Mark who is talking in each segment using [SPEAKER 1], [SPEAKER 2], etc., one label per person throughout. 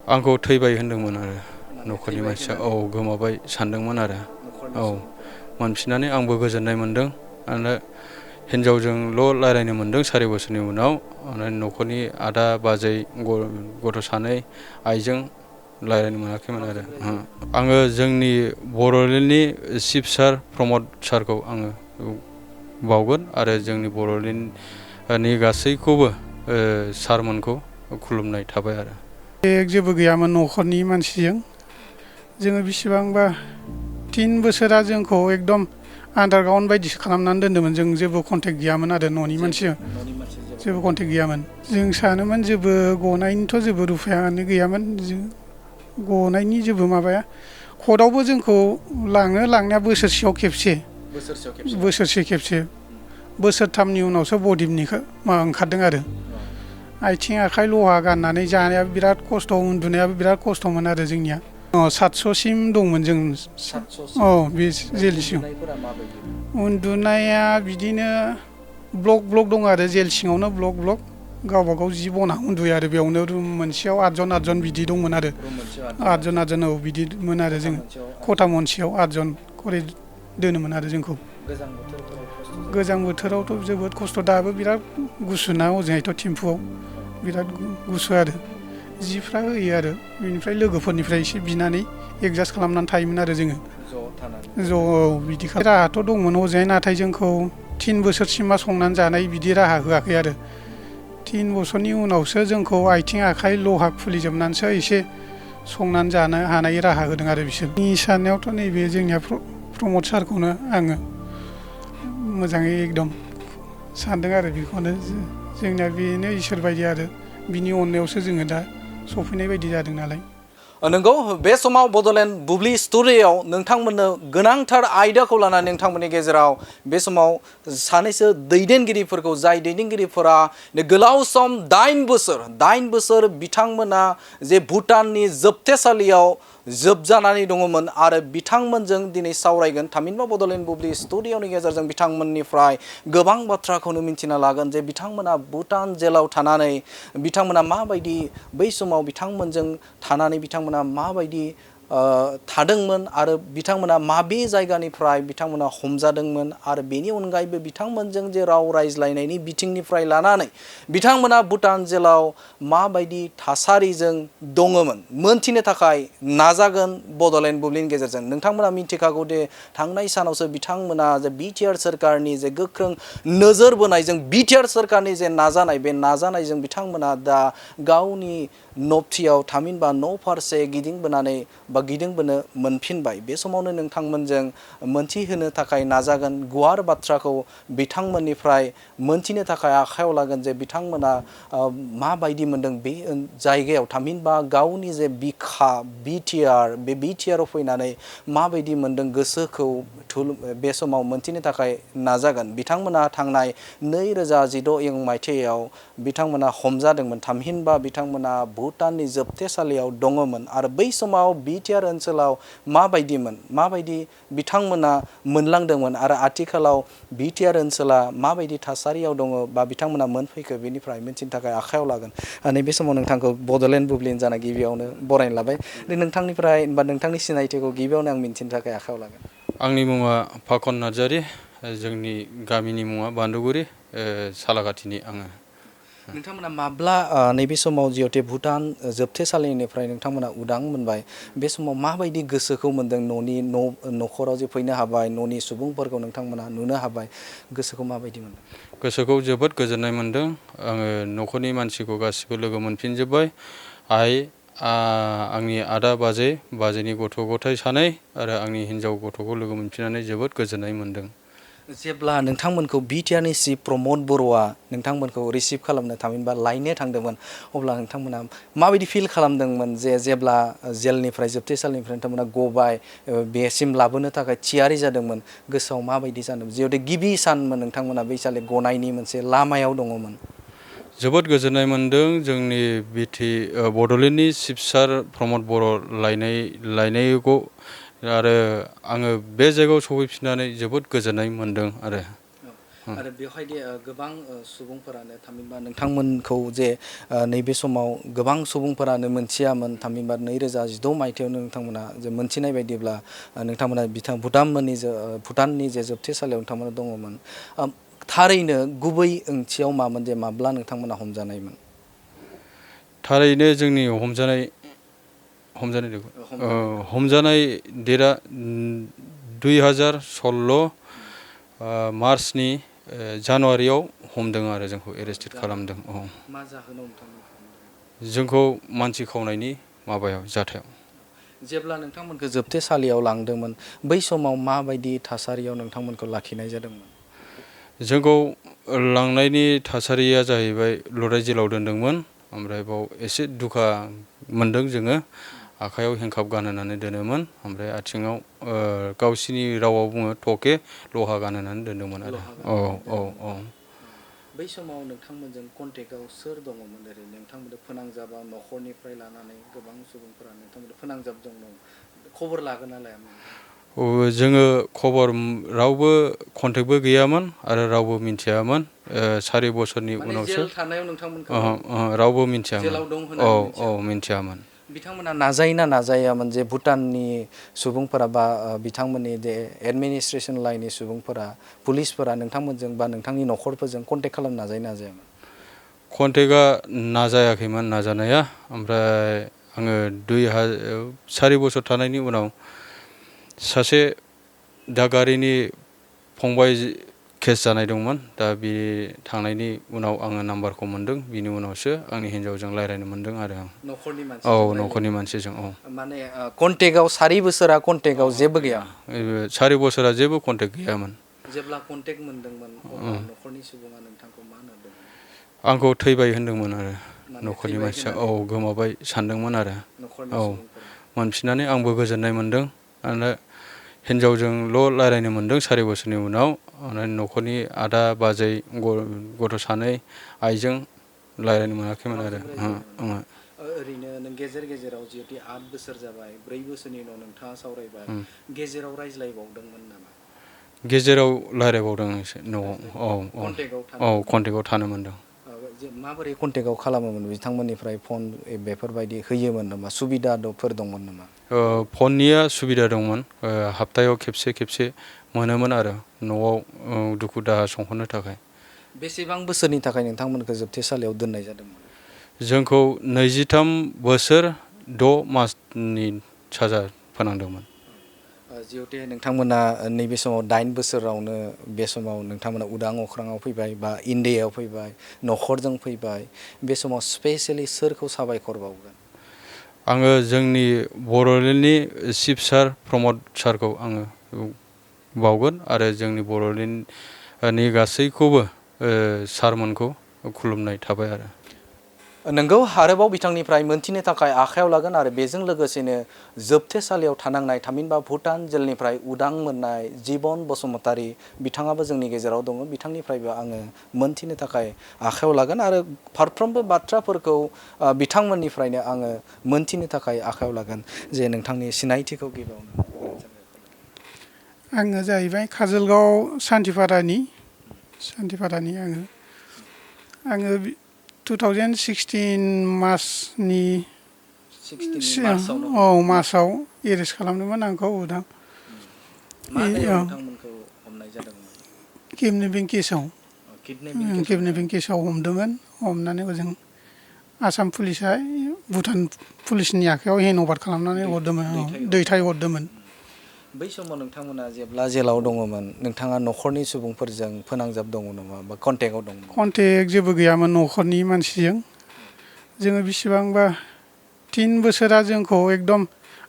[SPEAKER 1] आंखौ थैबाय होनदोंमोन आरो न'खरनि मानसिया गोमाबाय सानदोंमोन आरो मोनफिननानै आंबो गोजोननाय मोनदों आरो हिनजावजोंल' रायलायनो मोनदों 4 बोसोरनि उनाव न'खरनि आदा बाजै गथ' सानै आइजों रायलायनो मोनाखैमोन आरो आङो जोंनि बड'लेण्डनि चिफ सार प्रमद सारखौ आङो बावगोन आरो जोंनि बड'लेण्डनि गासैखौबो सारमोनखौ खुलुमनाय थाबाय आरो
[SPEAKER 2] जेबो गैयामोन न'खरनि मानसिजों जोङो बेसेबांबा 3 बोसोरा जोंखौ एकदम आन्डारग्राउन्ड बायदिसो खालामनानै दोन्दोंमोन जों जेबो कन्टेक्ट गैयामोन आरो न'नि मानसिजों जेबो कन्टेक्ट गैयामोन जों सानोमोन जेबो गनायनिथ' जेबो रुफायानो गैयामोन गनायनि जेबो माबाया कर्टआवबो जोंखौ लांनाया बोसोरसेयाव खेबसे बोसोरथामनि उनावसो बडिनिखौ ओंखारदों आरो आथिं आखाइ लहा गाननानै जानायाबो बिराद खस्थ' उन्दुनायाबो बिराद खस्थ'मोन आरो जोंनिया 700सिम दंमोन जों बे जेल सिङाव उन्दुनाया बिदिनो ब्लक दं आरो जेल सिङावनो ब्लक गावबा गाव जि बना उन्दुयो आरो बेयावनो रुम मोनसेयाव 8 जन बिदि दंमोन आरो 8 जन बिदिमोन आरो जों खथा मोनसेयाव 8 जन खरि दोनोमोन आरो जोंखौ गोजां बोथोरावथ' जोबोद खस्थ' दाबो बिराद गुसुना ओजोंहायथ' थिम्फुआव बिराद गुसु आरो जिफ्रा होयो आरो बेनिफ्राय लोगोफोरनिफ्राय एसे बिनानै एडजास्ट खालामनानै थायोमोन आरो जोङो ज' बिदि राहाथ' दंमोन हजोंहाय नाथाय जोंखौ 3 बोसोरसिमा संनानै जानाय बिदि राहा होआखै आरो 3 बोसोरनि उनावसो जोंखौ आथिं आखाइ लहा खुलिजोबनानैसो एसे संनानै जानो हानाय राहा होदों आरो बिसोरनि साननायावथ' नैबे जोंनिया प्रमद सारखौनो आङो मोजाङै एकदम सानदों आरो बेखौनो जोंना बेनो इसोर बायदि आरो बिनि अननायावसो जोङो दा सफैनाय बायदि जादों नालाय
[SPEAKER 3] नंगौ बे समाव बड'लेण्ड बुब्लि स्टुडिय'आव नोंथांमोननो गोनांथार आयदाखौ लानानै नोंथांमोननि गेजेराव बे समाव सानैसो दैदेनगिरिफोरखौ जाय दैदेनगिरिफोरा गोलाव सम 8 बोसोर बिथांमोना जे भुटाननि जोबथेसालियाव जोबजानानै दङमोन आरो बिथांमोनजों दिनै सावरायगोन थामहिनबा बड'लेण्ड बुब्लि स्टुडिय'नि गेजेरजों बिथांमोननिफ्राय गोबां बाथ्राखौनो मिन्थिना लागोन जे बिथांमोना भुटान जेलाव थानानै बिथांमोना माबायदि बै समाव बिथांमोनजों थानानै बिथांमोना माबायदि थादोंमोन आरो बिथांमोना माबे जायगानिफ्राय बिथांमोना हमजादोंमोन आरो बेनि अनगायैबो बिथांमोनजों जे राव रायज्लायनायनि बिथिंनिफ्राय लानानै बिथांमोना भुटान जेलाव माबायदि थासारिजों दङमोन मोनथिनो थाखाय नाजागोन बड'लेण्ड बुब्लिनि गेजेरजों नोंथांमोना मिथिखागौ दे थांनाय सानावसो बिथांमोना जे बिटिआर सोरखारनि जे गोख्रों नोजोर बोनायजों बिटिआर सोरखारनि जे नाजानाय बे नाजानायजों बिथांमोना दा गावनि नबथियाव थामहिनबा न' फारसे गिदिंबोनानै बा गिदिंबोनो मोनफिनबाय बे समावनो नोंथांमोनजों मोनथिहोनो थाखाय नाजागोन गुवार बाथ्राखौ बिथांमोननिफ्राय मोनथिनो थाखाय आखायाव लागोन जे बिथांमोना माबायदि मोनदों बे जायगायाव थामहिनबा गावनि जे बिखा बे बिटिआराव फैनानै माबायदि मोनदों गोसोखौ बे समाव मोनथिनो थाखाय नाजागोन बिथांमोना थांनाय 2016 मायथाइयाव बिथांमोना हमजादोंमोन थामहिनबा बिथांमोना भुटाननि जोबथेसालियाव दङमोन आरो बै समाव बिटिआर ओनसोलाव माबायदि बिथांमोना मोनलांदोंमोन आरो आथिखालाव बिटिआर ओनसोला माबायदि थासारियाव दङ बा बिथांमोना मोनफैखो बेनिफ्राय मिथिनो थाखाय आखायाव लागोन नैबे समाव नोंथांखौ बड'लेण्ड बुब्लिनि जाना गिबियावनो बरायना लाबाय नोंथांनिफ्राय बा नोंथांनि सिनायथिखौ गिबियावनो आं मिथिनो थाखाय आखायाव लागोन
[SPEAKER 1] आंनि मुङा फाखन नार्जारि जोंनि गामिनि मुङा बान्दुगुरि सालाकाथिनि आङो
[SPEAKER 3] नोंथांमोना माब्ला नैबे समाव जिहेतु भुटान जोबथेसालिनिफ्राय नोंथांमोना उदां मोनबाय बे समाव माबायदि गोसोखौ मोनदों न'खराव जे फैनो हाबाय न'नि सुबुंफोरखौ नोंथांमोना नुनो हाबाय गोसोखौ माबायदि मोनदों
[SPEAKER 1] गोसोखौ जोबोद गोजोननाय मोनदों आङो न'खरनि मानसिखौ गासिबो लोगो मोनफिनजोब्बाय आंनि आदा बाजैनि गथ' गथाय सानै आरो आंनि हिन्जाव गथ'खौ लोगो मोनफिननानै जोबोद गोजोननाय मोनदों
[SPEAKER 3] जेब्ला नोंथांमोनखौ बिटिआरनि चिफ प्रमद बर'आ नोंथांमोनखौ रिसिभ खालामनो थामहिनबा लायनो थांदोंमोन अब्ला नोंथांमोना माबायदि फिल खालामदोंमोन जेब्ला जेलनिफ्राय जोबथेसालिनिफ्राय नोंथांमोना गबाय बेसिम लाबोनो थाखाय थियारि जादोंमोन गोसोआव माबायदि जादोंमोन जिहेतु गिबि सानमोन नोंथांमोना बै सालि गनायनि मोनसे लामायाव दङमोन
[SPEAKER 1] जोबोद गोजोननाय मोनदों जोंनि बड'लेण्डनि चिफ सार प्रमद बर' लायनायखौ आरो आङो बे जायगायाव सफैफिननानै जोबोद गोजोननाय मोनदों आरो
[SPEAKER 3] आरो बेवहायदि गोबां सुबुंफोरानो थामहिनबा नोंथांमोनखौ जे नैबे समाव गोबां सुबुंफोरानो मोनथियामोन थामहिनबा 2016 मायथाइयावनो नोंथांमोना जे मोनथिनाय बायदिब्ला नोंथांमोना भुटाननि जे जोबथेसालियाव नोंथांमोना दङमोन थारैनो गुबै ओंथियाव मामोन जे माब्ला नोंथांमोना हमजानायमोन?
[SPEAKER 1] थारैनो जोंनि हमजानाय डेटआ 2016 मार्चनि जानुवारियाव हमदों आरो जोंखौ एरेस्टेड खालामदों।
[SPEAKER 3] मा जाहोनाव नोंथांमोनखौ?
[SPEAKER 1] जोंखौ मानसि खावनायनि माबायाव जाथायाव।
[SPEAKER 3] जेब्ला नोंथांमोनखौ जोबथेसालियाव लांदोंमोन बै समाव माबायदि थासारियाव नोंथांमोनखौ लाखिनाय जादोंमोन?
[SPEAKER 1] जोंखौ लांनायनि थासारिया जाहैबाय लराइ जेलाव दोनदोंमोन। ओमफ्राय बाव एसे दुखा मोनदों जोङो। आखाइयाव हेंकाप गानहोनानै दोनोमोन। ओमफ्राय आथिङाव गावसिनि रावाव बुङो टके लहा गानहोनानै दोनदोंमोन आरो। औ।
[SPEAKER 3] बै समाव नोंथांमोनजों कन्टेक्टआव सोर दङमोन? ओरैनो नोंथांमोनजों फोनांजाबा न'खरनिफ्राय लानानै गोबां सुबुंफोरा नोंथांमोनजों फोनांजाब दङ खबर लागोन ना लायामोन?
[SPEAKER 1] जोङो खबर रावबो कन्टेक्टबो गैयामोन आरो रावबो मिथियामोन। 4 बोसोरनि उनावसो
[SPEAKER 3] जेल थानायाव नोंथांमोनखौ
[SPEAKER 1] रावबो मिथियामोन।
[SPEAKER 3] जेलाव दं होननानै
[SPEAKER 1] मिथियामोन।
[SPEAKER 3] बिथांमोना नाजायोना नाजायामोन जे भुटाननि सुबुंफोरा बा बिथांमोननि जे एडमिनिस्ट्रेसन लाइननि सुबुंफोरा पुलिसफोरा नोंथांमोनजों बा नोंथांनि न'खरफोरजों कन्टेक्ट खालामनो नाजायामोन?
[SPEAKER 1] कन्टेक्टआ नाजायाखैमोन नाजानाया। ओमफ्राय आङो 4 बोसोर थानायनि उनाव सासे दागारिनि फंबाय केस जानाय दंमोन। दा बे थांनायनि उनाव आङो नाम्बारखौ मोनदों। बिनि उनावसो आंनि हिन्जावजों रायज्लायनो मोनदों आरो आं।
[SPEAKER 3] न'खरनि मानसि?
[SPEAKER 1] न'खरनि मानसिजों।
[SPEAKER 3] माने कन्टेक्टआव 4 बोसोरा कन्टेक्टआव जेबो गैया?
[SPEAKER 1] 4 बोसोरा जेबो कन्टेक्ट गैयामोन।
[SPEAKER 3] जेब्ला कन्टेक्ट मोनदोंमोन अब्ला न'खरनि सुबुङा नोंथांखौ मा होनदोंमोन?
[SPEAKER 1] आंखौ थैबाय होनदोंमोन आरो न'खरनि मानसिया। गोमाबाय सानदोंमोन आरो। मोनफिननानै आंबो गोजोननाय मोनदों। आरो हिन्जावजोंल' रायज्लायनो मोनदों 4 बोसोरनि उनाव। न'खरनि आदा बाजै गथ' 2 आइजों रायज्लायनो मोनाखैमोन आरो।
[SPEAKER 3] ओरैनो नों गेजेराव जिहेतु 8 बोसोर जाबाय 4 बोसोरनि उनाव नोंथाङा सावरायबाय गेजेराव रायज्लायबावदोंमोन नामा?
[SPEAKER 1] गेजेराव रायज्लायबावदों एसे न'आव। कन्टेक्टआव थानो मोनदों।
[SPEAKER 3] माबोरै कन्टेक्टआव खालामोमोन? बिथांमोननिफ्राय फन बेफोरबायदि होयोमोन नामा? सुबिदाफोर दंमोन नामा?
[SPEAKER 1] फननिया सुबिदा दंमोन। हाप्तायाव खेबसे मोनोमोन आरो न'आव दुखु दाहा सोंहरनो थाखाय।
[SPEAKER 3] बेसेबां बोसोरनि थाखाय नोंथांमोनखौ जोबथेसालियाव दोननाय जादोंमोन?
[SPEAKER 1] जोंखौ 23 बोसोर 6 मासनि साजा फोनांदोंमोन।
[SPEAKER 3] जिहेतु नोंथांमोना नैबे समाव 8 बोसोरावनो बे समाव नोंथांमोना उदां अख्राङाव फैबाय बा इण्डियायाव फैबाय, न'खरजों फैबाय, बे समाव स्पेसियेलि सोरखौ साबायखर बावगोन?
[SPEAKER 1] आङो जोंनि बड'लेण्डनि चिफ सार प्रमद सारखौ आङो बावगोन आरो जोंनि बड'लेण्डनि गासैखौबो सारमोनखौ खुलुमनाय थाबाय आरो।
[SPEAKER 3] नोंगौ आरोबाव बिथांनिफ्राय मोनथिनो थाखाय आखायाव लागोन आरो बेजों लोगोसेनो जोबथेसालियाव थानांनाय थामहिनबा भुटान जेलनिफ्राय उदां मोननाय जिबन बसुमतारी बिथाङाबो जोंनि गेजेराव दङ। बिथांनिफ्रायबो आङो मोनथिनो थाखाय आखायाव लागोन आरो फारफ्रोमबो बाथ्राफोरखौ बिथांमोननिफ्रायनो आङो मोनथिनो थाखाय आखायाव लागोन। जे नोंथांनि सिनायथिखौ गिबियावनो।
[SPEAKER 2] आङो जाहैबाय काजलगाव सान्थिपारानि आङो 2016 मार्चनि मार्चआव एरेस्ट खालामदोंमोन आंखौ उदां। किडनेपिं केसाव हमदोंमोन। हमनानै ओजों आसाम पुलिसा भुटान पुलिसनि आखायाव हेन्ड अभार खालामनानै दैथायहरदोंमोन।
[SPEAKER 3] बै समाव नोंथांमोना जेब्ला जेलाव दङमोन नोंथाङा न'खरनि सुबुंफोरजों फोनांजाब दङ नामा बा कन्टेक्टआव दङ?
[SPEAKER 2] कन्टेक्ट जेबो गैयामोन न'खरनि मानसिजों। जोङो बेसेबांबा 3 बोसोरा जोंखौ एकदम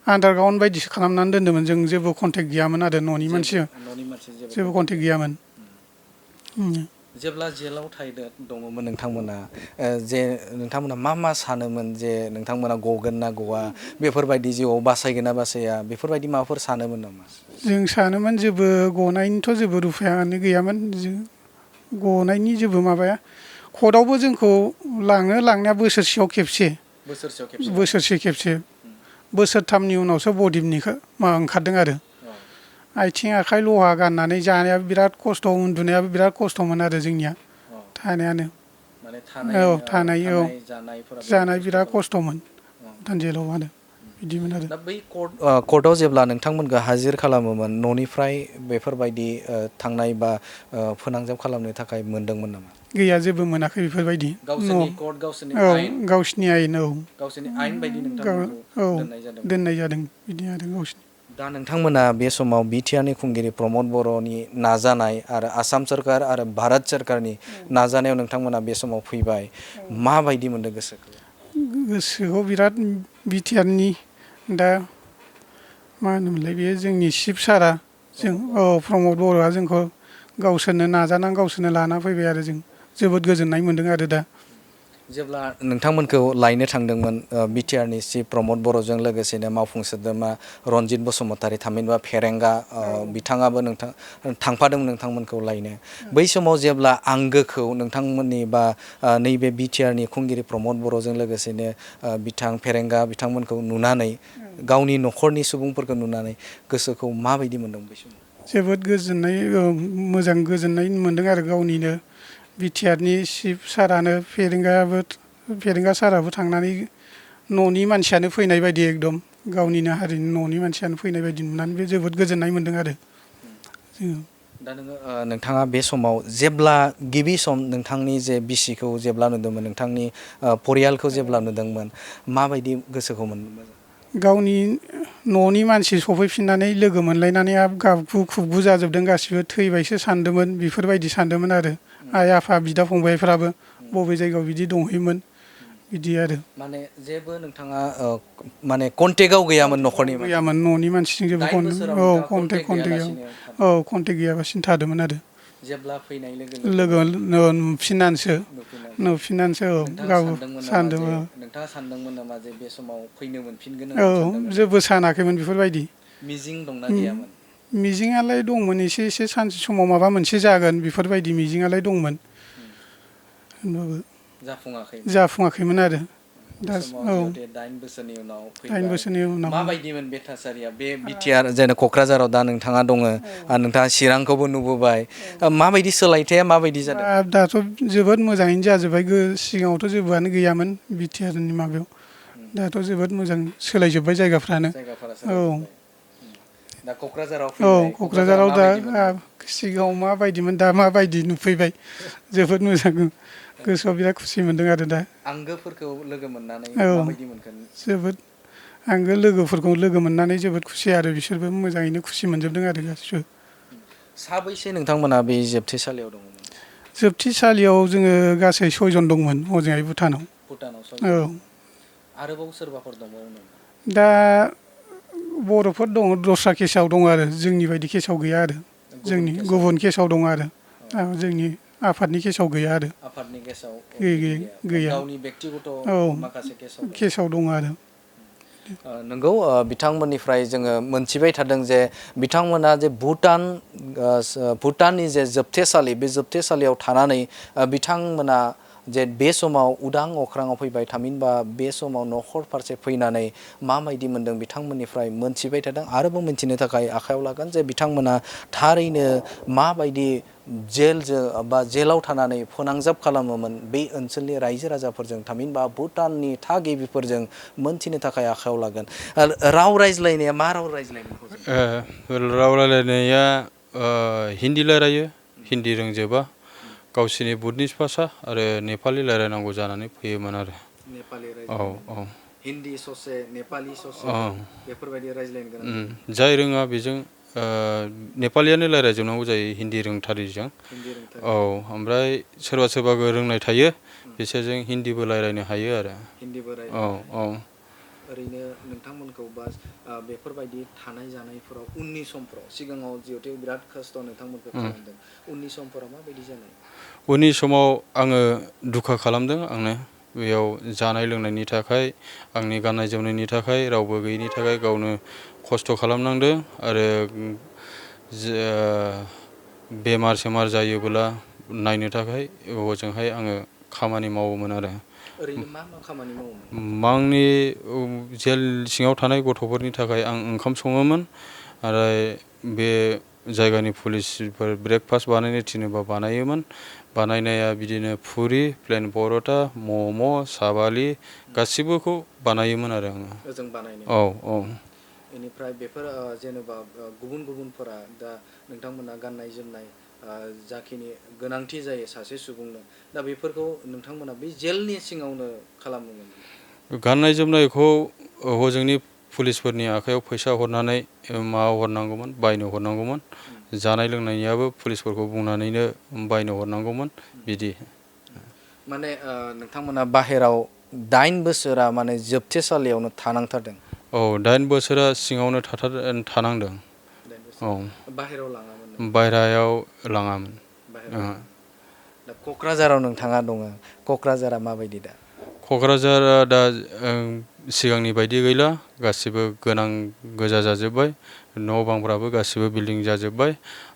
[SPEAKER 2] आन्डारग्राउन्ड बायदिसो खालामनानै दोन्दोंमोन। जों जेबो कन्टेक्ट गैयामोन आरो न'नि मानसिजों जेबो कन्टेक्ट गैयामोन।
[SPEAKER 3] जेब्ला जेलाव दङमोन नोंथांमोना जे नोंथांमोना मा सानोमोन जे नोंथांमोना गगोन ना गवा, बेफोरबायदि जिउआव बासायगोन ना बासाया, बेफोरबायदि माबाफोर सानोमोन नामा?
[SPEAKER 2] जों सानोमोन जेबो गनायनिथ' जेबो रुफायानो गैयामोन। गनायनि जेबो माबाया कर्टआवबो जोंखौ लांनाया बोसोरसेयाव खेबसे। बोसोरसे खेबसे। बोसोरथामनि उनावसो बदिमनिखौ ओंखारदों आरो। आथिं आखाइ लहा गाननानै जानायाबो बिराद खस्थ' उन्दुनायाबो बिराद खस्थ'मोन आरो जोंनिया थानायानो
[SPEAKER 3] माने
[SPEAKER 2] औ थानाय औ
[SPEAKER 3] जानायफोरा
[SPEAKER 2] जानाय बिराद खस्थ'मोन भुटान जेलाव आरो बिदिमोन आरो
[SPEAKER 3] दा बै कर्टआव जेब्ला नोंथांमोनखौ हाजिर खालामोमोन न'निफ्राय बेफोरबायदि थांनाय बा फोनांजाब खालामनो थाखाय मोनदोंमोन नामा?
[SPEAKER 2] गैया जेबो मोनाखै बेफोरबायदि
[SPEAKER 3] गावसोरनि कर्ट गावसोरनि
[SPEAKER 2] औ
[SPEAKER 3] आयेन
[SPEAKER 2] गावसिनि आयेन औ
[SPEAKER 3] गावसोरनि आयेन बायदि नोंथांमोनखौ
[SPEAKER 2] औ
[SPEAKER 3] दोननाय जादों।
[SPEAKER 2] दोननाय जादों बिदि आरो गावसिनि
[SPEAKER 3] दा नोंथांमोना बे समाव बिटिआरनि खुंगिरि प्रमद बर'नि नाजानाय आरो आसाम सोरखार आरो भारत सोरखारनि नाजानायाव नोंथांमोना बे समाव फैबाय माबायदि मोनदों गोसोखौ?
[SPEAKER 2] गोसोखौ बिराद बिटिआरनि दा मा होनोमोनलाय बेयो जोंनि चिफ सारा जों प्रमद बर'आ जोंखौ गावसोरनो नाजानानै गावसोरनो लाना फैबाय आरो जों जोबोद गोजोननाय मोन्दों आरो दा
[SPEAKER 3] जेब्ला नोंथांमोनखौ लायनो थांदोंमोन बिटिआरनि चिफ प्रमद बर'जों लोगोसेनो मावफुं सोद्रोमा रनजित बसुमतारी थामहिनबा फेरेंगा बिथाङाबो थांफादोंमोन नोंथांमोनखौ लायनो बै समाव जेब्ला आंगोखौ नोंथांमोननि बा नैबे बिटिआरनि खुंगिरि प्रमद बर'जों लोगोसेनो बिथां फेरेंगा बिथांमोनखौ नुनानै गावनि न'खरनि सुबुंफोरखौ नुनानै गोसोखौ माबायदि मोन्दों बै समाव?
[SPEAKER 2] जोबोद गोजोननाय मोजां गोजोननाय मोन्दों आरो गावनिनो बिटिआरनि चिफ सारानो फेरेंगा साराबो थांनानै न'नि मानसियानो फैनाय बायदि एकदम गावनिनो हारिनि न'नि मानसियानो फैनाय बायदि नुनानै बे जोबोद गोजोननाय मोन्दों आरो जोङो
[SPEAKER 3] दा नोंथाङा बे समाव जेब्ला गिबि सम नोंथांनि जे बिसिखौ जेब्ला नुदोंमोन नोंथांनि परियालखौ जेब्ला नुदोंमोन माबायदि गोसोखौ मोन्दोंमोन?
[SPEAKER 2] गावनि न'नि मानसि सफैफिननानै लोगो मोनलायनानै गाबगु खुबगु जाजोबदों गासिबो थैबायसो सानदोंमोन बेफोरबायदि सानदोंमोन आरो आइ आफा बिदा फंबायफ्राबो बबे जायगायाव बिदि दंहैयोमोन बिदि आरो
[SPEAKER 3] माने जेबो नोंथाङा माने कन्टेक्टआव गैयामोन न'खरनि
[SPEAKER 2] गैयामोन न'नि मानसिजों जेबो कन्टेक्ट गैयाबासिनो थादोंमोन आरो
[SPEAKER 3] जेब्ला फैनाय
[SPEAKER 2] लोगो नुफिननानैसो औ गाव सानदोंमोन
[SPEAKER 3] नोंथाङा सानदोंमोन नामा जे बे समाव फैनो मोनफिनगोन
[SPEAKER 2] औ जेबो सानाखैमोन बेफोरबायदि
[SPEAKER 3] मिजिं दंना गैयामोन?
[SPEAKER 2] मिजिङालाय दंमोन एसे सानसे समाव माबा मोनसे जागोन बेफोरबायदि मिजिङालाय दंमोन होनबाबो जाफुङाखैमोन आरो दा औ
[SPEAKER 3] 8 बोसोरनि उनाव
[SPEAKER 2] 8 बोसोरनि उनाव
[SPEAKER 3] माबायदिमोन बे थासारिया बे बिटिआर जेन क'क्राझाराव दा नोंथाङा दङ नोंथाङा चिरांखौबो नुबोबाय माबायदि सोलायथाया माबायदि जादों?
[SPEAKER 2] दाथ' जोबोद मोजाङैनो जाजोब्बाय सिगाङावथ' जेबोआनो गैयामोन बिटिआरनि माबायाव दाथ' जोबोद मोजां सोलायजोब्बाय जायगाफ्रानो औ
[SPEAKER 3] दा क'क्राझाराव
[SPEAKER 2] औ
[SPEAKER 3] फैबाय
[SPEAKER 2] क'क्राझाराव दा सिगाङाव माबायदिमोन दा माबायदि नुफैबाय जोबोद मोजां गोसोआव बिराद खुसि मोनदों आरो दा
[SPEAKER 3] आंगोफोरखौ लोगो मोननानै
[SPEAKER 2] औ
[SPEAKER 3] माबायदि मोनखो?
[SPEAKER 2] जोबोद आंगो लोगोफोरखौ लोगो मोननानै जोबोद खुसि आरो बिसोरबो मोजाङैनो खुसि मोनजोबदों आरो गासिबो
[SPEAKER 3] साबैसे नोंथांमोना बे जोबथेसालियाव दङमोन?
[SPEAKER 2] जोबथेसालियाव जोङो गासै 6 जन दंमोन हजोंहाय भुटानाव औ
[SPEAKER 3] आरोबाव सोरबाफोर दंबावो नामा?
[SPEAKER 2] दा बर'फोर दङ दस्रा केसाव दङ आरो जोंनि बायदि केसाव गैया आरो जोंनि गुबुन केसाव दङ आरो जोंनि आफादनि केसाव गैया आरो
[SPEAKER 3] आफादनि केसाव
[SPEAKER 2] गैया
[SPEAKER 3] गावनि बेक्तिगत
[SPEAKER 2] औ
[SPEAKER 3] माखासे
[SPEAKER 2] केसाव दङ आरो
[SPEAKER 3] नंगौ बिथांमोननिफ्राय जोङो मोनथिबाय थादों जे बिथांमोना जे भुटाननि जे जोबथेसालि बे जोबथेसालियाव थानानै बिथांमोना जे बे समाव उदां अख्राङाव फैबाय थामहिनबा बे समाव न'खर फारसे फैनानै माबायदि मोनदों बिथांमोननिफ्राय मोनथिबाय थादों आरोबाव मोनथिनो थाखाय आखायाव लागोन जे बिथांमोना थारैनो माबायदि जेलाव थानानै फोनांजाब खालामोमोन बे ओनसोलनि रायजो राजाफोरजों थामहिनबा भुटाननि थागिबिफोरजों मोनथिनो थाखाय आखायाव लागोन राव रायज्लायनाया मा राव रायज्लायनाय?
[SPEAKER 1] राव रायज्लायनाया हिन्दी रायलायो हिन्दी रोंजोबा गावसिनि बुटनिस भाषा आरो नेपालि रायलायनांगौ जानानै फैयोमोन आरो
[SPEAKER 3] नेपालि
[SPEAKER 1] औ
[SPEAKER 3] हिन्दी ससे नेपालि ससे बेफोरबायदि रायज्लायनो गोनां
[SPEAKER 1] जाय रोङा बेजों नेपालियानो रायज्लायजोबनांगौ जायो हिन्दी रोंथारिजों औ ओमफ्राय सोरबा रोंनाय थायो बिसोरजों हिन्दीबो रायज्लायनो हायो आरो औ
[SPEAKER 3] ओरैनो नोंथांमोनखौ बा बेफोरबायदि थानाय जानायफोराव उननि समफ्राव सिगाङाव जिहेथु बिराद खस्थ' नोंथांमोनखौ खालामदों उननि समफोराव माबायदि जानाय?
[SPEAKER 1] उननि समाव आङो दुखु खालामदों आंनो बेयाव जानाय लोंनायनि थाखाय आंनि गाननाय जोमनायनि थाखाय रावबो गैयिनि थाखाय गावनो खस्थ' खालामनांदों आरो बेमार सेमार जायोब्ला नायनो थाखाय हजोंहाय आङो खामानि मावोमोन आरो
[SPEAKER 3] ओरैनो मा खामानि मावोमोन?
[SPEAKER 1] आंनि जेल सिङाव थानाय गथ'फोरनि थाखाय आं ओंखाम सङोमोन आरो बे जायगानि पुलिसफोर ब्रेकफास्ट बानायनो थिनोबा बानायोमोन बानायनाया बिदिनो फुरि प्लेन पर'था मम' साबालि गासिबोखौ बानायोमोन आरो आङो
[SPEAKER 3] ओजों बानायनो
[SPEAKER 1] औ औ
[SPEAKER 3] बेनिफ्राय बेफोर जेनेबा गुबुन गुबुनफोरा दा नोंथांमोना गाननाय जोमनाय जाखिनि गोनांथि जायो सासे सुबुंनो दा बेफोरखौ नोंथांमोना बे जेलनि सिङावनो खालामोमोन
[SPEAKER 1] गाननाय जोमनायखौ हजोंनि पुलिसफोरनि आखायाव फैसा हरनानै माबा हरनांगौमोन बायनो हरनांगौमोन जानाय लोंनायनियाबो पुलिसफोरखौ बुंनानैनो बायनो हरनांगौमोन बिदि
[SPEAKER 3] माने नोंथांमोना बाहेराव 8 बोसोरा माने जोबथेसालियावनो थानांथारदों
[SPEAKER 1] औ 8 बोसोरा सिङावनो थानांदों औ
[SPEAKER 3] बाहेराव लाङामोन
[SPEAKER 1] बायह्रायाव लाङामोन
[SPEAKER 3] दा क'क्राझाराव नोंथाङा दङ क'क्राझारा माबायदि दा
[SPEAKER 1] क'क्राझारा दा सिगांनि बायदि गैला गासिबो गोनां गोजा जाजोब्बाय न' बांफ्राबो गासिबो बिल्डिं जाजोब्बाय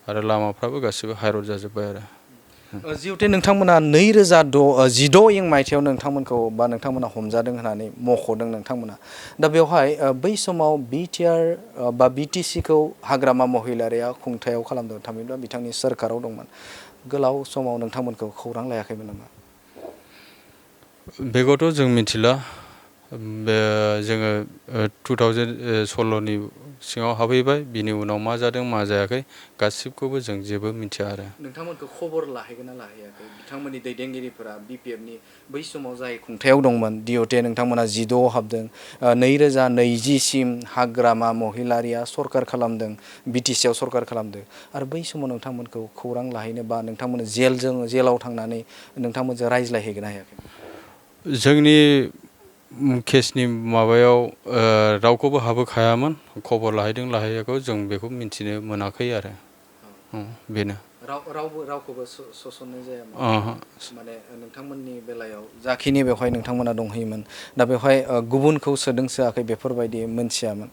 [SPEAKER 1] आरो लामाफ्राबो गासिबो हाइरड जाजोब्बाय आरो
[SPEAKER 3] जिहेथु नोंथांमोना 2016 मायथाइयाव नोंथांमोनखौ बा नोंथांमोना हमजादों होननानै मख'दों नोंथांमोना दा बेवहाय बै समाव बिटिआर बा बिटिसिखौ हाग्रामा महिलारिया खुंथायाव खालामदों थामहिनबा बिथांनि सोरखाराव दंमोन गोलाव समाव नोंथांमोनखौ खौरां लायाखैमोन नामा
[SPEAKER 1] बेखौथ' जों मिथिला बे जोङो 2016नि सिङाव हाबहैबाय बिनि उनाव मा जादों मा जायाखै गासिबखौबो जों जेबो मिथिया आरो
[SPEAKER 3] नोंथांमोनखौ खबर लाहैगोन ना लाहैयाखै बिथांमोननि दैदेनगिरिफोरा बिपिएफनि बै समाव जाय खुंथायाव दंमोन डिअटे नोंथांमोना 16 हाबदों 2020सिम हाग्रामा महिलारिया सरखार खालामदों बिटिसिआव सरखार खालामदों आरो बै समाव नोंथांमोनखौ खौरां लाहैनो बा नोंथांमोन जेलाव थांनानै नोंथांमोनजों रायज्लायहैगोन ना हायाखै
[SPEAKER 1] जोंनि केसनि माबायाव रावखौबो हाबोखायामोन खबर लाहैदों लाहैयाखै जों बेखौ मिथिनो मोनाखै आरो बेनो
[SPEAKER 3] रावखौबो सोसननाय जायामोन माने नोंथांमोननि बेलायाव जाखिनि बेवहाय नोंथांमोना दंहैयोमोन दा बेवहाय गुबुनखौ सोदों सोआखै बेफोरबायदि मोनथियामोन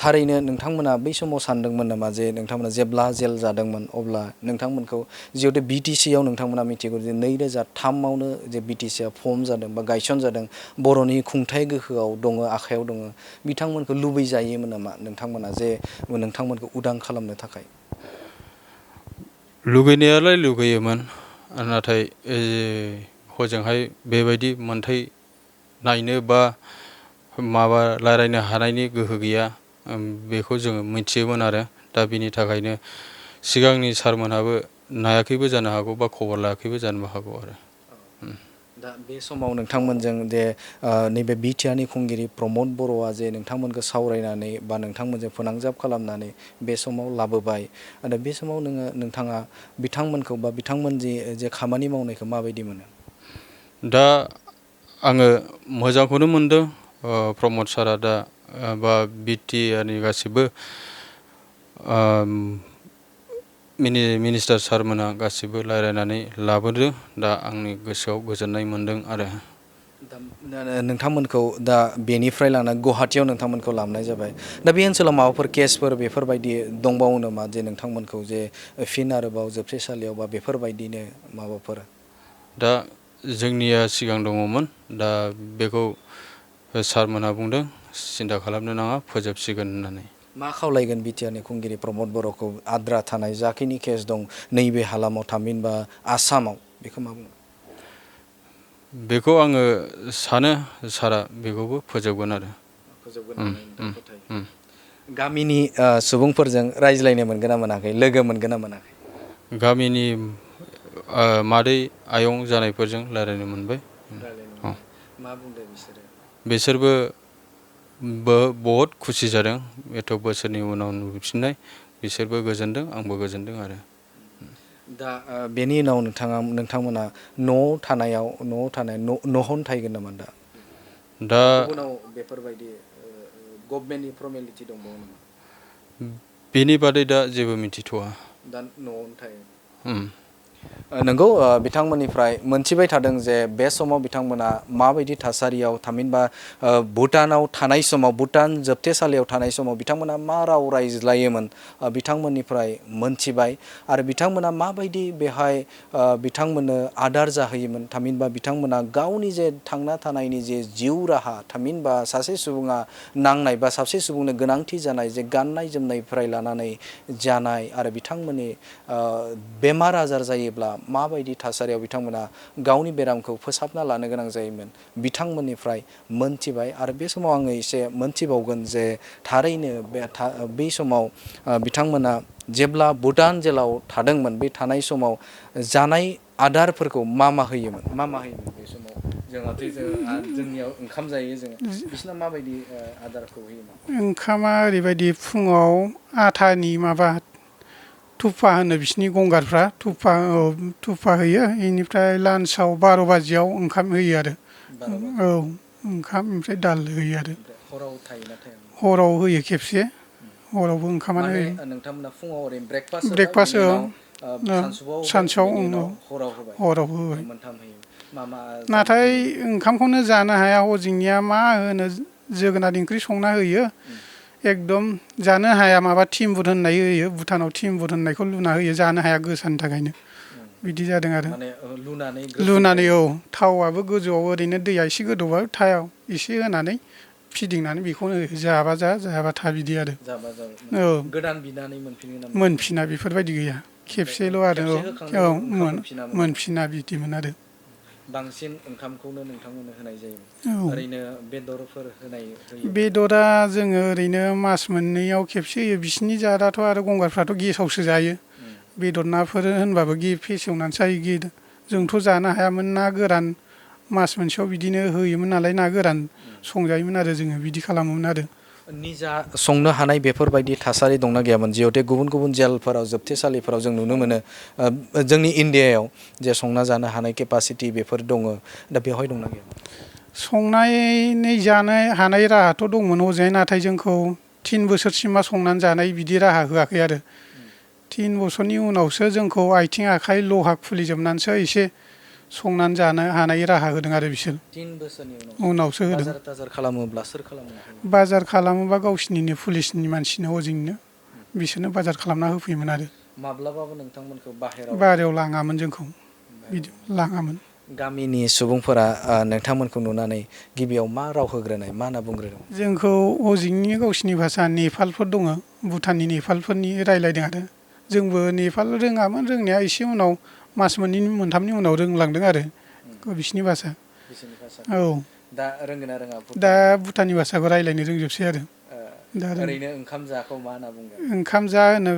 [SPEAKER 3] थारैनो नोंथांमोना बै समाव सानदोंमोन नामा जे नोंथांमोना जेब्ला जेल जादोंमोन अब्ला नोंथांमोनखौ जिहेतु बिटिसिआव नोंथांमोना मिथिगौ जे 2003आवनो जे बिटिसिआ फर्म जादों बा गायसन जादों बर'नि खुंथाइ गोहोआव दङ आखायाव दङ बिथांमोनखौ लुबैजायोमोन नामा नोंथांमोना जे नोंथांमोनखौ उदां खालामनो थाखाय
[SPEAKER 1] लुगैनायालाय लुगैयोमोन नाथाय हजोंहाय बेबायदि मोनथाय नायनो बा माबा रायलायनो हानायनि गोहो गैया बेखौ जोङो मिथियोमोन आरो दा बिनि थाखायनो सिगांनि सारमोनहाबो नायाखैबो जानो हागौ बा खबर लायाखैबो जानो हागौ आरो
[SPEAKER 3] दा बे समाव नोंथांमोनजों जे नैबे बिटिआरनि खुंगिरि प्रमद बर'आ जे नोंथांमोनखौ सावरायनानै बा नोंथांमोनजों फोनांजाब खालामनानै बे समाव लाबोबाय आरो बे समाव नोंथाङा बिथांमोनखौ बा बिथांमोन जे खामानि मावनायखौ माबायदि मोनो
[SPEAKER 1] दा आङो मोजांखौनो मोनदों प्रमद सारआ दा बा बिटिआरनि गासिबो मिनिस्टार सारमोनहा गासिबो रायलायनानै लाबोदों दा आंनि गोसोआव गोजोननाय मोनदों आरो
[SPEAKER 3] नोंथांमोनखौ दा बेनिफ्राय लाना गुवाहाटियाव नोंथांमोनखौ लाबोनाय जाबाय दा बे ओनसोलाव माबाफोर केसफोर बेफोरबायदि दंबावो नामा जे नोंथांमोनखौ जे फिन आरोबाव जोबथेसालियाव बा बेफोरबायदिनो माबाफोर
[SPEAKER 1] दा जोंनिया सिगां दङमोन दा बेखौ सारमोनहा बुंदों सिन्था खालामनो नाङा फोजोबसिगोन होननानै
[SPEAKER 3] मा खावलायगोन बिटिआरनि खुंगिरि प्रमद बर'खौ आद्रा थानाय जाखिनि केस दं नैबे हालामाव थामहिनबा आसामाव बेखौ मा बुङो
[SPEAKER 1] बेखौ आङो सानो सारा बेखौबो फोजोबगोन आरो
[SPEAKER 3] गामिनि सुबुंफोरजों रायज्लायनो मोनगोन ना मोनाखै लोगो मोनगोन ना मोनाखै
[SPEAKER 1] गामिनि मादै आयं जानायफोरजों रायलायनो मोनबाय
[SPEAKER 3] मा बुंदों
[SPEAKER 1] बिसोरबो बहुद खुसि जादों एथ' बोसोरनि उनाव नुफिननाय बिसोरबो गोजोनदों आंबो गोजोनदों आरो
[SPEAKER 3] दा बेनि उनाव नोंथांमोना न'आव थानाय न'आवनो थाहैगोन नामा दा उनाव बेफोरबायदि गभर्नमेन्टनि फर्मेलिटि दंबावो नामा
[SPEAKER 1] बेनि बादै दा जेबो मिथिथ'वा
[SPEAKER 3] दा न'आवनो थायो नंगौ बिथांमोननिफ्राय मोनथिबाय थादों जे बे समाव बिथांमोना माबायदि थासारियाव थामहिनबा भुटानाव थानाय समाव भुटान जोबथेसालियाव थानाय समाव बिथांमोना मा राव रायज्लायोमोन बिथांमोननिफ्राय मोनथिबाय आरो बिथांमोना माबायदि बेहाय बिथांमोननो आदार जाहोयोमोन थामहिनबा बिथांमोना गावनि जे थांना थानायनि जे जिउ राहा थामहिनबा सासे सुबुङा नांनाय बा सासे सुबुंनो गोनांथि जानाय जे गाननाय जोमनायनिफ्राय लानानै जानाय आरो बिथांमोननि बेमार आजार जायोब्ला माबायदि थासारियाव बिथांमोना गावनि बेरामखौ फोसाबना लानो गोनां जायोमोन बिथांमोननिफ्राय मोनथिबाय आरो बे समाव आङो एसे मोनथिबावगोन जे थारैनो बे समाव बिथांमोना जेब्ला भुटान जेलाव थादोंमोन बे थानाय समाव जानाय आदारफोरखौ मा होयोमोन बे समाव जोंहाथ' जोंनियाव ओंखाम जायो जोङो बिसोरना माबायदि आदारखौ होयोमोन
[SPEAKER 2] ओंखामा ओरैबायदि फुङाव आथानि माबा थुफा होनो बिसिनि गंगारफ्रा थुफा होयो बेनिफ्राय लान्चआव 12 बाजियाव ओंखाम होयो आरो औ ओंखाम ओमफ्राय दाल होयो आरो
[SPEAKER 3] हराव थायोना थाया
[SPEAKER 2] हराव होयो खेबसे हरावबो ओंखामानो होयो
[SPEAKER 3] नोंथांमोना फुङाव ओरैनो ब्रेकफास्ट सानसुआव
[SPEAKER 2] हराव होबाय
[SPEAKER 3] मोनथाम होयो
[SPEAKER 2] नाथाय ओंखामखौनो जानो हाया हजोंनिया मा होनो जोगोनार ओंख्रि संना होयो एकदम जानो हाया माबा थिम्बुर होननाय होयो भुटानाव थिम्बुर होननायखौ लुना होयो जानो हाया गोसानि थाखायनो बिदि जादों आरो लुनानै औ थावआबो गोजौआव ओरैनो दैया एसे गोदौबा थाव एसे होनानै फिदिंनानै बेखौनो जाबा जायाबा था बिदि आरो औ
[SPEAKER 3] गोदान बिनानै
[SPEAKER 2] मोनफिना बेफोरबायदि गैया खेबसेल' आरो औ मोनफिना बिदिमोन आरो
[SPEAKER 3] बांसिन ओंखामखौनो नोंथांमोननो होनाय जायोमोन ओरैनो बेदरफोर
[SPEAKER 2] बेदरा जोङो ओरैनो मास मोननैयाव खेबसे होयो बिसिनि जादाथ' आरो गंगारफ्राथ' गेसावसो जायो बेदर नाफोर होनबाबो फेसेवनानैसो जायो जोंथ' जानो हायामोन ना गोरान मास मोनसेयाव बिदिनो होयोमोन नालाय ना गोरान संजायोमोन आरो जोङो बिदि खालामोमोन आरो
[SPEAKER 3] निजा संनो हानाय बेफोरबायदि थासारि दंना गैयामोन जिहेतु गुबुन गुबुन जेलफोराव जोबथेसालिफोराव जों नुनो मोनो जोंनि इण्डियायाव जे संना जानो हानाय केपासिटि बेफोर दङ दा बेवहाय दंना गैया
[SPEAKER 2] संनानै जानो हानाय राहाथ' दंमोन हजोंहाय नाथाय जोंखौ 3 बोसोरसिमा संनानै जानाय बिदि राहा होआखै आरो 3 बोसोरनि उनावसो जोंखौ आथिं आखाइ लहा खुलिजोबनानैसो एसे संनानै जानो हानाय राहा होदों आरो बिसोर
[SPEAKER 3] 3 बोसोरनि
[SPEAKER 2] उनावसो होदों
[SPEAKER 3] बाजार खालामोब्ला सोर खालामो
[SPEAKER 2] बाजार खालामोबा गावसिनिनो पुलिसनि मानसिनो हजोंनो बिसोरनो बाजार खालामना होफैयोमोन आरो
[SPEAKER 3] माब्लाबाबो नोंथांमोनखौ
[SPEAKER 2] बाहेरायाव लाङामोन जोंखौ बिदि लाङामोन
[SPEAKER 3] गामिनि सुबुंफोरा नोंथांमोनखौ नुनानै गिबियाव मा राव होग्रोनाय मा होनना बुंग्रोदों
[SPEAKER 2] जोंखौ हजोंनि गावसिनि भाषा नेपालफोर दङ भुटाननि नेपालफोरनि रायलायदों आरो जोंबो नेपाल रोङामोन रोंनाया एसे उनाव मास मोननै मोनथामनि उनाव रोंलांदों आरो बिसिनि भाषा औ
[SPEAKER 3] दा रोंगोन ना रोङा
[SPEAKER 2] दा भुटाननि भाषाखौ रायलायनो रोंजोबसै आरो दा
[SPEAKER 3] ओरैनो ओंखाम जाखौ मा होनना बुंगोन
[SPEAKER 2] ओंखाम जा होनो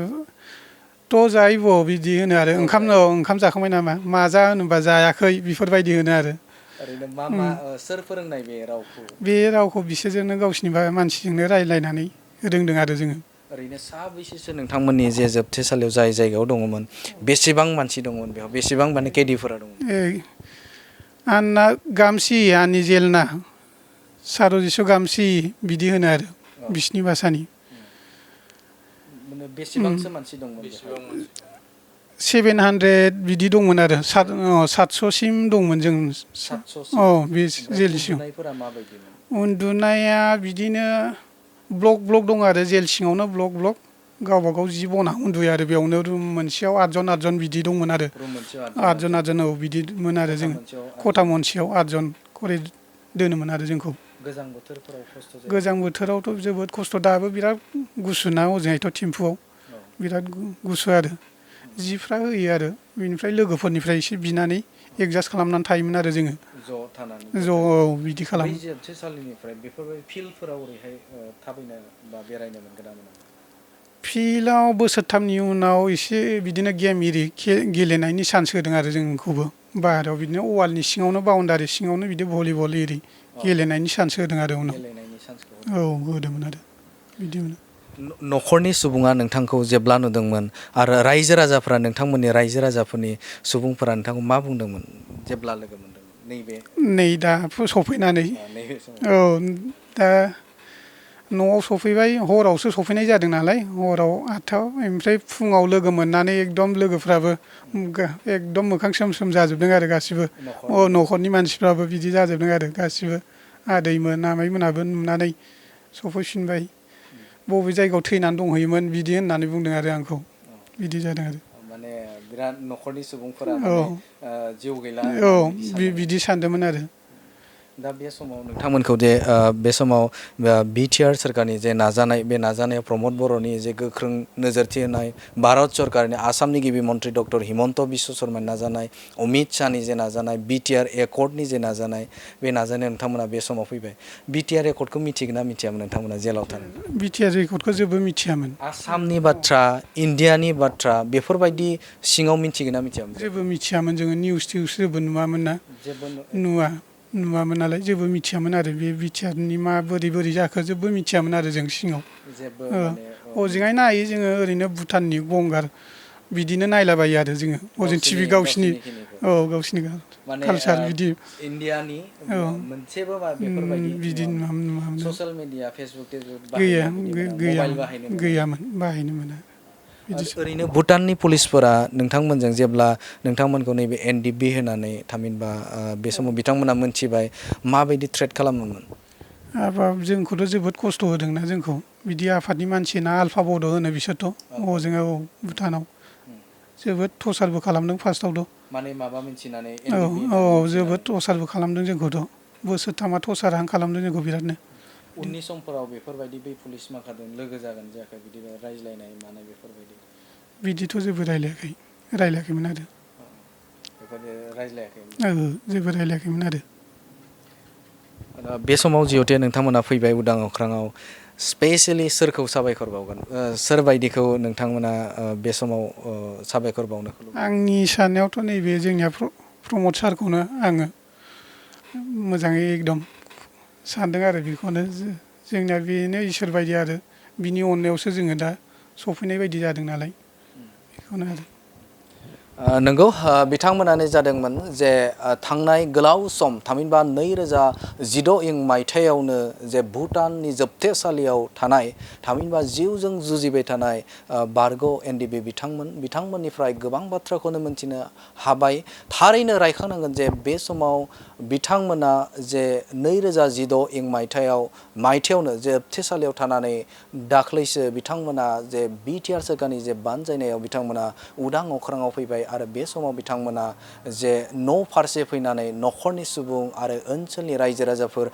[SPEAKER 2] थ' जायोब' बिदि होनो आरो ओंखाम जाखांबाय नामा मा जा होनोबा जायाखै बेफोरबायदि होनो आरो
[SPEAKER 3] ओरैनो मा सोर फोरोंनाय
[SPEAKER 2] बे रावखौ बिसोरजोंनो गावसिनि मानसिजोंनो रायलायनानै रोंदों आरो जोङो
[SPEAKER 3] ओरैनो साबैसेसो नोंथांमोननि जे जोबथेसालियाव जाय जायगायाव दङमोन बेसेबां मानसि दंमोन बेयाव बेसेबां माने कैदिफोरा दंमोन
[SPEAKER 2] आंना गामसि आंनि जेलना सारजिस' गामसि बिदि होनो आरो बिसिनि भाषानि
[SPEAKER 3] बेसेबांसो मानसि दंमोन
[SPEAKER 2] 700 बिदि दंमोन आरो 700सिम दंमोन जों 700 बे जेल सिङाव उन्दुनाया बिदिनो ब्लक दं आरो जेल सिङावनो ब्लक गावबा गाव 10 बना उन्दुयो आरो बेयावनो रुम मोनसेयाव 8 जन बिदि दंमोन आरो 8 जन औ बिदिमोन आरो जोङो खथा मोनसेयाव 8 जन खरै दोनोमोन आरो जोंखौ गोजां बोथोरावथ' जोबोद खस्थ' दाबो बिराद गुसु ना हजोंहायथ' थिम्फुआव बिराद गुसु आरो जिफ्रा होयो आरो बेनिफ्राय लोगोफोरनिफ्राय एसे बिनानै एडजास्ट खालामनानै थायोमोन आरो जोङो ज' बिदि खालामो फिल्डआव बोसोरथामनि उनाव एसे बिदिनो गेम एरि गेलेनायनि चान्स होदों आरो जोंखौबो बाहेरायाव बिदिनो वालनि सिङावनो बाउण्डारि सिङावनो बिदि भलिबल एरि गेलेनायनि चान्स होदों आरो उनाव औ होदोंमोन आरो बिदिमोन
[SPEAKER 3] न'खरनि सुबुङा नोंथांखौ जेब्ला नुदोंमोन आरो रायजो राजाफोरा नोंथांमोननि रायजो राजाफोरनि सुबुंफोरा नोंथांखौ मा बुंदोंमोन जेब्ला लोगो मोनदोंमोन
[SPEAKER 2] नै दा सफैनानै औ दा न'आव सफैबाय हरावसो सफैनाय जादों नालाय हराव 8टायाव ओमफ्राय फुङाव लोगो मोननानै एकदम लोगोफ्राबो एकदम मोखां सोम सोम जाजोबदों आरो गासिबो न'खरनि मानसिफ्राबो बिदि जाजोबदों आरो गासिबो आदैमोन आमाइमोनाबो नुनानै सफैफिनबाय बबे जायगायाव थैनानै दंहैयोमोन बिदि होननानै बुंदों आरो आंखौ बिदि जादों आरो
[SPEAKER 3] माने बिराद न'खरनि सुबुंफोरा
[SPEAKER 2] औ
[SPEAKER 3] जिउ गैला
[SPEAKER 2] औ बिदि सानदोंमोन आरो
[SPEAKER 3] दा बे समाव नोंथांमोनखौ जे बे समाव बिटिआर सोरखारनि जे नाजानाय बे नाजानायाव प्रमद बर'नि जे गोख्रों नोजोरथि होनाय भारत सरकारनि आसामनि गिबि मन्त्रि डक्टर हिमन्त बिश्व शर्मानि नाजानाय अमित शाहनि जे नाजानाय बिटिआर एकर्डनि जे नाजानाय बे नाजानायाव नोंथांमोना बे समाव फैबाय बिटिआर एकर्डखौ मिथिगोन ना मिथियामोन नोंथांमोना जेलाव थानो
[SPEAKER 2] बिटिआर एकर्डखौ जेबो मिथियामोन
[SPEAKER 3] आसामनि बाथ्रा इण्डियानि बाथ्रा बेफोरबायदि सिङाव मिथिगोन ना मिथियामोन
[SPEAKER 2] जेबो मिथियामोन जोङो निउस टिउस जेबो नुवामोन ना नुवामोन नालाय जेबो मिथियामोन आरो बे बिटिआरनि मा बोरै जाखो जेबो मिथियामोन आरो जों सिङाव हजोंहाय नायो जोङो ओरैनो भुटाननि गंगार बिदिनो नायलाबायो आरो जोङो हजों टिभि गावसिनि कालसार बिदि
[SPEAKER 3] इण्डियानि मोनसेबो बेफोरबायदि
[SPEAKER 2] बिदि नुवामोन
[SPEAKER 3] ससियेल मिडिया फेसबुक
[SPEAKER 2] गैयामोन बाहायनो मोना
[SPEAKER 3] ओरैनो भुटाननि पुलिसफोरा नोंथांमोनजों जेब्ला नोंथांमोनखौ नैबे एनडिबि होनानै थामहिनबा बे समाव बिथांमोना मोनथिबाय माबायदि थ्रेट खालामोमोन
[SPEAKER 2] जोंखौथ' जोबोद खस्थ' होदोंना जोंखौ बिदि आफादनि मानसि ना आल्फा बड' होनो बिसोरथ' हजों भुटानाव जोबोद टर्चारबो खालामदों फार्स्टआवथ'
[SPEAKER 3] माने माबा मिथिनानै
[SPEAKER 2] जोबोद टर्चारबो खालामदों जोंखौथ' बोसोरथामा टर्चारहां खालामदों जोंखौ बिरादनो
[SPEAKER 3] उननि समफोराव बेफोरबायदि बै पुलिस माखाजों लोगो जागोन जायाखै बिदि रायज्लायनाय मानाय बेफोरबायदि
[SPEAKER 2] बिदिथ' जेबो रायलायाखैमोन आरो जेबो रायलायाखैमोन आरो
[SPEAKER 3] बे समाव जिहेथु नोंथांमोना फैबाय उदां अख्राङाव स्पेसियेलि सोरखौ साबायखर बावगोन सोरबायदिखौ नोंथांमोना बे समाव साबायखर बावनो
[SPEAKER 2] आंनि साननायावथ' नैबे जोंनिया प्रमद सारखौनो आङो मोजाङै एकदम सानदों आरो बेखौनो जोंनिया बेनो इसोर बायदि आरो बिनि अननायावसो जोङो दा सफैनाय बायदि जादों नालाय बेखौनो आरो
[SPEAKER 3] नंगौ बिथांमोनानो जादोंमोन जे थांनाय गोलाव सम थामहिनबा 2016 मायथाइयावनो जे भुटाननि जोबथेसालियाव थानाय थामहिनबा जिउजों जुजिबाय थानाय बारग' एनडिबि बिथांमोननिफ्राय गोबां बाथ्राखौनो मोनथिनो हाबाय थारैनो रायखांनांगोन जे बे समाव बिथांमोना जे 2016 मायथाइयावनो जे जोबथेसालियाव थानानै दाख्लैसो बिथांमोना जे बिटिआर सोरखारनि जे बानजायनायाव बिथांमोना उदां अख्राङाव फैबाय आरो बे समाव बिथांमोना जे न' फारसे फैनानै न'खरनि सुबुं आरो ओनसोलनि रायजो राजाफोर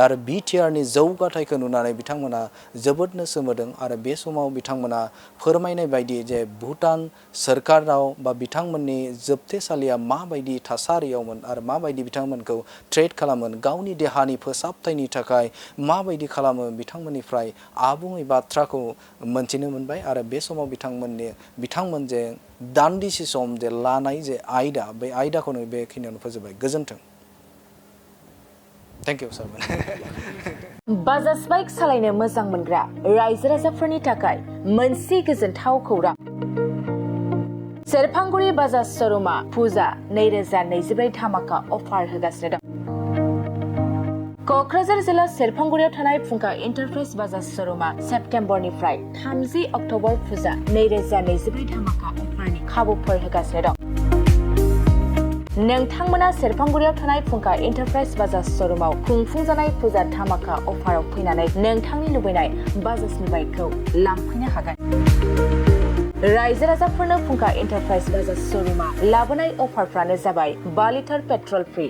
[SPEAKER 3] आरो बिटिआरनि जौगाथायखौ नुनानै बिथांमोना जोबोदनो सोमोदों आरो बे समाव बिथांमोना फोरमायनाय बायदि जे भुटान सोरखाराव बा बिथांमोननि जोबथेसालिया माबायदि थासारियावमोन आरो माबायदि बिथांमोनखौ ट्रेट खालामोन गावनि देहानि फोसाबथायनि थाखाय माबायदि खालामो बिथांमोननिफ्राय आबुङै बाथ्राखौ मोनथिनो मोनबाय आरो बे समाव बिथांमोन जे दान्दिसे सम जे लानाय जे आयदा बे आयदाखौनो बेखिनियावनो फोजोबबाय गोजोन्थों thank you sir
[SPEAKER 4] Bajaj bike सालायनो मोजां मोनग्रा रायजो राजाफोरनि थाखाय मोनसे गोजोनथाव खौरां सेरफांगुरि बाजाज श'रुमा फुजा 2024 धामाका अफार होगासिनो दं क'क्राझार जिल्ला सेरफांगुरियाव थानाय फुंखा एन्टारप्राइज बाजाज श'रुमा सेप्तेम्बरनिफ्राय 30 अक्ट'बर फुजा 2024 धामाका अफारनि खाबुफोर होगासिनो दं नोंथांमोना सेरफांगुरियाव थानाय फुंखा एन्टारप्राइज बाजाज श'रुमाव खुंफुंजानाय फुजा धामाका अफाराव फैनानै नोंथांनि लुबैनाय बाजाजनि बाइकखौ लांफैनो हागोन रायजो राजाफोरनो फुंखा एन्टारप्राइज बाजाज श'रुमा लाबोनाय अफारफ्रानो जाबाय 5 litre petrol free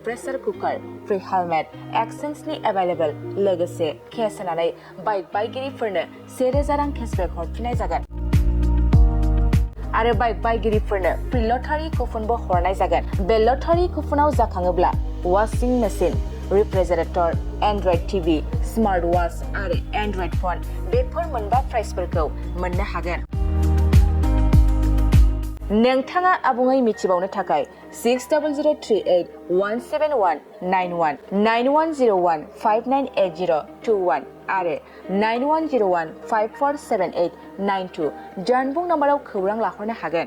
[SPEAKER 4] pressure cooker free helmet एक्सचेन्जनि एभेलेबल लोगोसे केस होनानै बाइक बायगिरिफोरनो 1000 रां केसबेक हरफिननाय जागोन आरो बाइक बायगिरिफोरनो फ्रि लटारि कुपनबो हरनाय जागोन बे लटारि कुपनाव जाखाङोब्ला washing machine refrigerator android TV smart watch आरो एन्ड्रइड फन बेफोर मोनबा प्राइजफोरखौ मोननो हागोन नोंथाङा आबुङै मिथिबावनो थाखाय 6003817191 9101598021 आरो 9101547892 जानबुं नाम्बाराव खौरां लाहरनो हागोन